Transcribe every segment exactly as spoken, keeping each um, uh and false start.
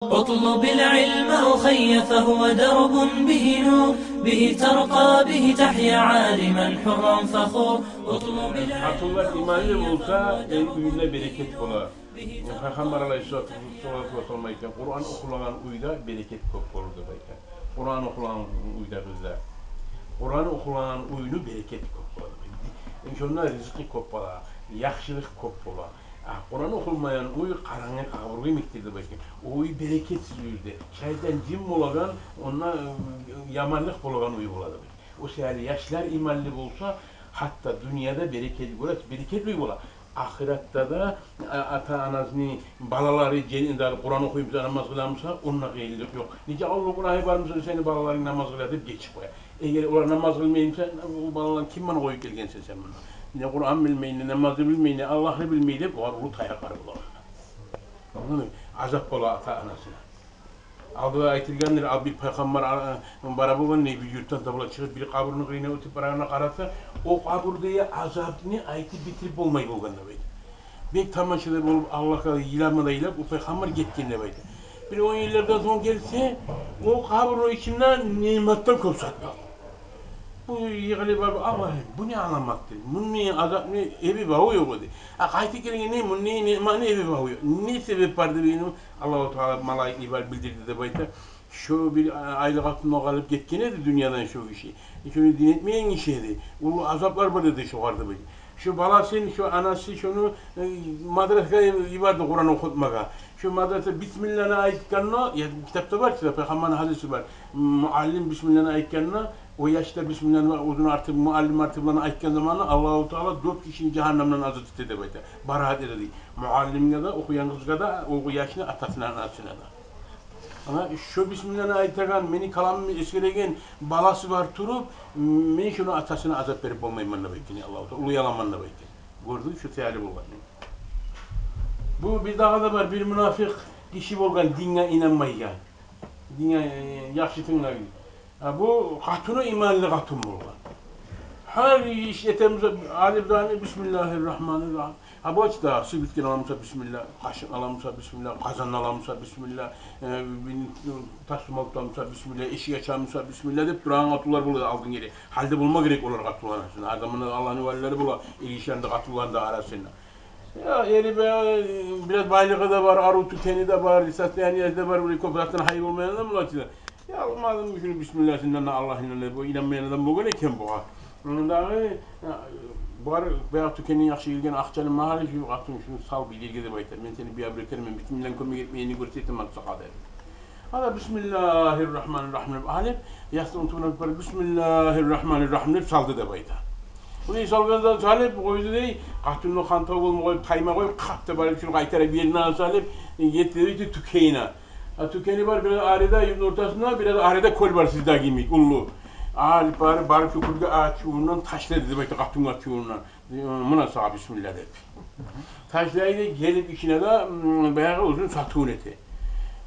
اطلب العلم أخي فهو درب به نور، به ترقى به تحيا عالما حرا فخور. اطلب العلم. Къатынлар иманлы болса, уьюнде берекет бола. Пайхаммар алайгьиссалату вассалам айтгъан: «Къуран охулагъан уьйде берекет кёп болур», — деп айтгъан. Къуран охулагъан уьйде, къызлар, Къуран охулагъан уьйню берекети кёп бола. Шонда ризкъы кёп бола, яхшылыкъ кёп бола. А Къуран охулмайгъан уьй къарангы къабургъа йимикдир деп айтгъан. О уьй берекетсиз уьйдюр. Шайтан, жин болагъан, онда, э, яманлыкъ болагъан уьй бола деп айтгъан. О саялы яшлар иманлы болса, гьатта дюньяда берекет гёресиз, берекетли уьй бола. Ахыратда да, а, ата-анасыны балалары жени де Къуран охуй буса, намаз къыла буса, онда къыйынлыкъ ёкъ. Нече уллу гюнагьы бар буса, сени балаларынг намаз къыла деп гечип къоя. Эгер олар намаз къылмай буса, о балаланы ким мунда къоюп гелгенсен сен мунда? Не Къуран билмей, не намазны билмей, не Аллагьны билмей деп, олар уллу таякълар бола. Англадынгмы? Азап бола ата-анасына. Алда айтылгъандыр, ал бир пайхаммар, а, бара болгъан, не, бир юртдан табула чыгъып, бир къабурну къырыйына оьтюп барагъанда къараса, о къабурда азапны айтып битирип болмай болгъан деп айта. Бек тамаша да болуп, Аллагьгъа йылама да йылап, о пайхаммар гетген деп айта. Бир он йыллардан сонг гелсе, о къабурну ичинде ниъматдан кёп зат бар. Бу йыгъылып барып: «Аллагьым, бу не аламатдыр? Мунда азапны эби-баву ёкъ эди. А къайтып гелгенде мунда ниъматны эби-баву ёкъ. Не себеп бар?» — деп, Аллагьу Таала малайикни йиберип билдирди деп айта. Шо бир, а, айлы къатынына къалып гетген эди дюньядан шо гиши. Шону дин этмейген гиши эди. Уллу азаплар бар эди шогъар деп айта. Шо баласын, шо анасы шону, э, мадрасагъа йиберди Къуран охутмагъа. Шо мадрасада бисмилланы айтгъанда, я, китапда бар чы да, пайхаммарны гьадиси бар. Муаллим бисмилланы айтгъанда, о яш да бисмилланы оьзюню арты, муаллим арты булан айтгъан заманда Аллагьу Таала дёрт гишини жагьаннемден азат эте деп айта. Бараат эте дей. Муаллимге де, охуйгъан къызгъа да, о яшны атасына, анасына да. Ана шо бисмилланы айтагъан, мени каламымны эсгереген баласы бар туруп, мен шону атасына азап берип болмайман деп айтгъан Аллагьу Таала, уллу яламан деп айтгъан. Гёрдюнг, шо саялы болгъан. Бу бир дагъы да бар, бир мунафикъ гиши болгъан, динге инанмайгъан. Динге, э, яхшы тынглагъыз. А бу къатыны иманлы къатын болгъан. Гьар иш этемиз, алиф, бам, бисмиллагьир рагьманир рагьим. А бу ачда сибитген аламыса бисмилла, къашыкъ аламыса бисмилла, къазан аламыса бисмилла, э, бин-, тас тумал тутамыса бисмилла, эшик ачамыса бисмилла деп турагъан къатынлар бола алдын гери. Гьалда болма герек олар къатынланы арасында. Адамны Аллагьны валилери бола, эр гишини де, къатынланы да арасында. Я, эри бе, бираз байлыгъы да бар, арив тюкени де бар, состояниеси де бар, бир кёп затдан гьайы болмайгъан адам бола чы да. Я, алмадым шуну бисмилласындан да, Аллагьындан да, бу инанмайгъан адам болгъан экен бугъар. Дагъы, я, бар, баягъы тюкенден яхшы гелген акъчаны магъа бер, шу къатын, шуну сал бир ерге деп айта. Мен сени бир ябур этермен, битим булан кёмек этмегенни гёрсетемен сагъа деп. Ала бисмиллагьир рагьманир рагьим деп алып, ястыгъыны тюбюне бир бисмиллагьир рагьманир рагьим деп салды деп айта. Буну салгъанда салып къойду дей, къатынны хантав болма къоюп, таймай къоюп, къап деп алып, шуну къайтарып ерине салып, гетди дей тюкенине. А тюкени бар бираз арыда, юртну ортасында, бираз арыда кёл бар, сиздеги йимик, уллу. Алып барып, барып шу кёлге ачувундан ташлады деп айта, къатынгъа ачувундан. Муна сагъа бисмилла деп. Ташлайды, гелип ичине де, м, баягъы оьзюню сатывун эте.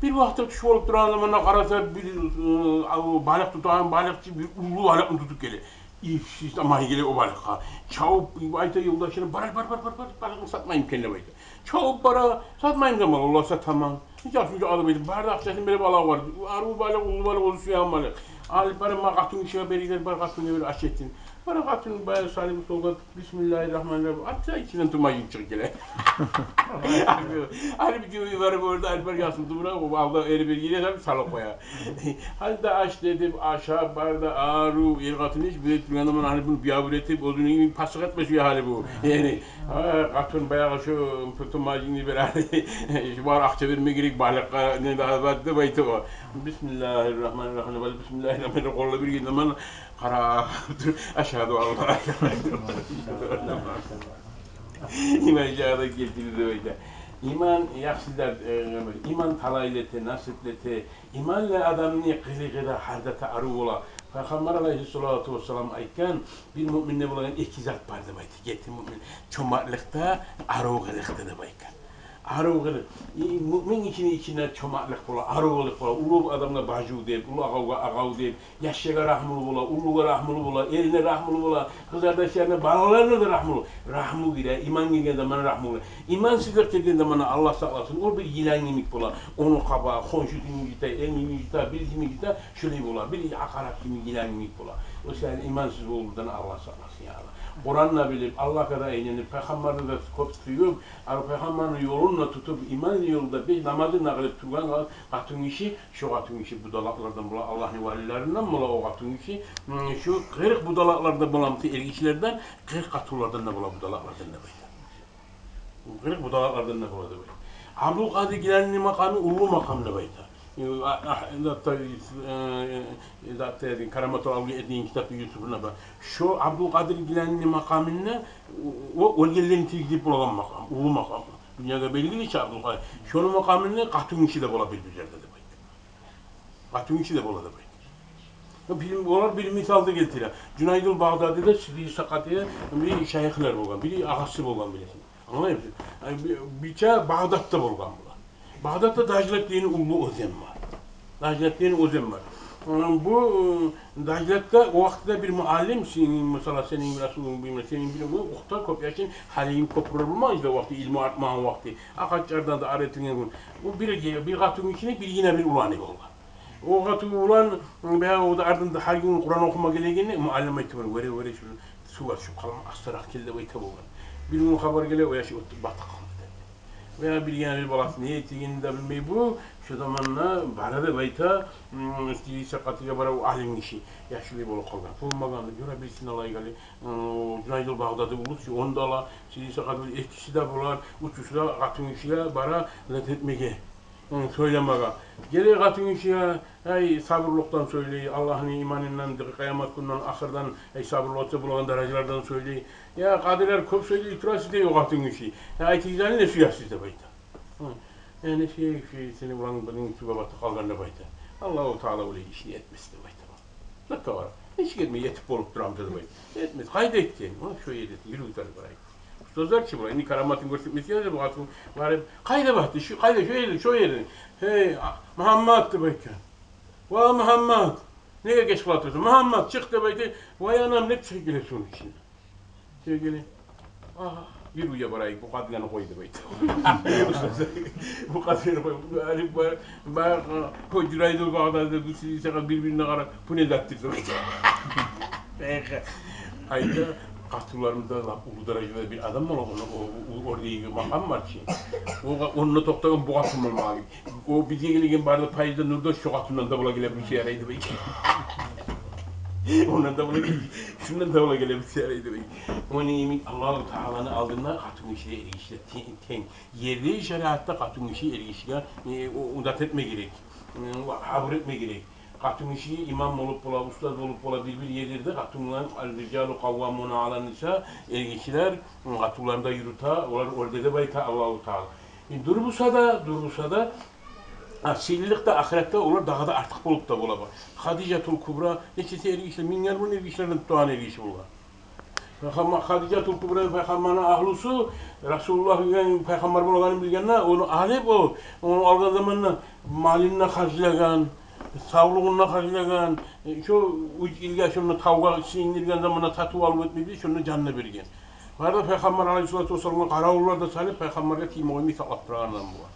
Бир вакъти тюш болуп турагъан заманда къараса, бир, м, ав, балыкъ тутагъан балыкъчы бир уллу балыкъны тутуп геле. Ипсиз тамай геле о балыкъгъа. Чабып айта ёлдашына: «Бар, бар, бар, балыкъны сатмаймы экен?» — деп айта. Чабып бара, сатмаймы заман, Аллагь, сатаман. Нече сумча алып айта, бары да акъчасын берип ала бар. Арив балыкъ, уллу балыкъ, оьзю сюеген балыкъ. Алып бара, ма къатын гишиге беригиз, бар къатынгъа бер, аш этсин. Бара къатын баягъы салып столгъа, бисмиллагьир рагьманир рагьим. Ача, ичинден тумажин чыгъып геле. Алып, алып, алып бара ясны тюбюне, о алда эри бергенде салып къоя. Гьали де аш дедип, ашап, бары да арив, эр къатын иш, бир тургъан заман гьали буну биябур этип, оьзюню йимик пасыкъ этмес уьй гьали бу. Яни, гьа, къатын баягъы шу тумажинни бер гьали. Шу бар акъча берме герек балыкъгъа, не де бар деп айта о. Бисмиллагьир рагьманир рагьим, бисмиллагьир рагьманир рагьим, къоллай берген заман къарап тур, ашгьаду ан ла илагьа иллаллагь. Иман жагъына гелтирди деп айта. Иман яхшы зат, э, иман талайлы эте, насипли эте. Иманлы адамны къылыгъы да, гьар заты арив бола. Пайхаммар алайгьиссалату вассалам айтгъан, бир муъминде болагъан эки зат бар деп айта. Герти муъмин чомартлыкъда, арив къылыкъда деп айтгъан. Арив къылыкъ. И, муъмин ичини ичинде чомартлыкъ бола, аривлюк бола. Уллу адамгъа бажив деп, уллу агъавгъа агъав деп, яшгъа рагьмулу бола, уллугъа рагьмулу бола, элине рагьмулу бола, къызардашларына, балаларына да рагьмулу. Рагьму гире, иман гирген заманда рагьму гире. Имансызлыкъ гирген заманда, Аллагь сакъласын, о бир йылан йимик бола. Ону къаба, хоншусун инжите, элни инжите, бирисин инжите, шолай бола. Бир гьакъарат йимик, йылан йимик бола. О саялы имансыз болурдан Аллагь сакъласын, я Аллагь. Къуранны билип, Аллагьгъа да айланып, Пайхаммарны да кёп сююп, ар Пайхаммарны ёлун да тутуп, иман ёлда беш намазын да къылып тургъан къа-, къатынгиши, шо къатынгиши будалакълардан бола, Аллагьны валилеринден бола о къатынгиши. М, шо къыркъ будалакълардан бола, мисал, эргишилерден, къыркъ къатынлардан да бола, будалакълардан да бола. Къыркъ будалакълардан да бола деп айта. Абдулкъадир Гиланини макъамы уллу макъам деп айта. Э, а, а, затта, э, э, затта, Караматул авлия деген китапны ютубуна бар. Шо Абдулкъадир Гиланини макъамында о, о оьлгенлени тиргизип болагъан макъам, уллу макъам. Дюньягъа белгили чи Абдулкъадир. Шону макъамында къатынгиши де бола бир-бирлерде деп айта. Къатынгиши де бола деп айта. Бир, олар бир мисал да гелтире. Жунайдул Багъдадиде Сиди Сакъатиде бир шайыхлар болгъан, бир агъасы болгъан билесен. Англаймысан? Ай, бир, бирче Багъдадда болгъан булар. Багъдадда Дажлат деген уллу оьзен бар. Дажлат деген оьзен бар. Ы, бу, ы, Дажлатда о вакътиде бир муаллим, сени, масала, сени бир асылынг, бир, сени бир, бу, охта кёп яшын, гьалиги кёп болмагъан, о вакъти илму артмагъан вакъти. Агъачлардан да ар этилген гюн. Бу бир, бир къатынгишини биргине бир уланы болгъан. О къатынгиши улан, бая, о да артында гьар гюн Къуран охума гелегенде, муаллим айтды: «Вёре, вёре, шу сув ачып къалма, астаракъ гел», — деп айта болгъан. Бир гюн хабар геле, о яш оьтюп батып къалды деп. Бая биргине бир баласы не этегенин де билмей бу, шо заманда бара деп айта, м, Сиди Сакъатиге бара о алим гиши. Яшулай болуп къалгъан. Болмагъан, юре бирисин алайыкъ гьали, м, Жунайдул Багъдади уллу, шо, ону да ала, Сиди Сакъати, экиси де болар, уьчюсю де къатынгишиге бара зат этмеге. М, сёйлемеге. Геле къатынгишиге, ай, сабурлукъдан сёйлей, Аллагьны иманындан, къыямат гюнден, ахырдан, ай, сабурлукъ этсе болагъан даражалардан сёйлей. Я, къадилер кёп сёйлей турасыз дей о къатынгиши. Я, айтыгъыз гьали, не сюесиз деп айта. Гьы. Я, не сюейик, шу сени уланынг бизин тюбе батып къалгъан деп айта. Аллагьу Таала олай ишни этмес деп айта. Нетип болуп турамыз деп айта. Этмес. Къайда этген? О, шо ерде, юрю, оьтер барайыкъ. Устазлар чы булар, энни караматын гёрсетмесе де, бу къатын барып: «Къайда барды? Шу, къайда, шо ерде, шо ерде?» «Гьей, а, Мугьаммат», — деп айтгъан. «Ва Мугьаммат, неге геч къала турасан? Мугьаммат, чыкъ», — деп айтды. «Вай анам, не чыгъып гелесен ичинден?» Сен геле: «А, юрю, я барайыкъ, бу къадилени къой», — деп айтды. Бу къадилени къой. Барып, бар, бар, къо-, Жунайдул Багъдадиде бу Сиди Сакъати бир-бирине къарап: «Бу не затдыр?» — деп айтды. Айта, къатынларында лап уллу даражада бир адам бар, ону, о, о, ордайгъы макъам бар чы. Огъар, онда токътагъан бу къатын болмагъа герек. О бизге гелеген бары да пайыз да, нур да шо къатындан да бола геле билсе ярай деп айта. Ондан да бола геле, шундан да бола геле билсе ярай деп айта. Ону йимик Аллагьу Тааланы алдында къатынгиши де, эргиши де тенг, тенг. Ерде шариатда къатынгиши эргишиге, э, о, о зат этме герек. Э, абур этме герек. Къатынгиши имам болуп бола, устаз болуп бола, бир-бир ерлерде къатынлар, «Ар-рижалу къаввамуна алан-ниса», эргишилер, м, къатынланы да юрюте, олар оьрде деп айта Аллагьу Таала. Э, дюр буса да, дюр буса да, а, сыйлылыкъда, ахыратда олар дагъы да артыкъ болуп да бола. Хадижатул Кубра, нечесе эргиши, минглер булан эргишилерден тутагъан эргиши болгъан. Пайхаммар, Хадижатул Кубра, Пайхаммарны агьлюсю, Расулуллагь деген Пайхаммар болгъанын билгенде, ону алып, о, ону алгъан заманда малын да харжлагъан, савлугъун да харжлагъан, э, шо уьч йылгъа шону тавгъа синдирген заманда татываллыкъ этмеди, шону да жанына берген. Бары да Пайхаммар алайгьиссалату вассаламгъа къаравуллар да салып, Пайхаммаргъа тийме къоймай сакълап турагъан адам болгъан.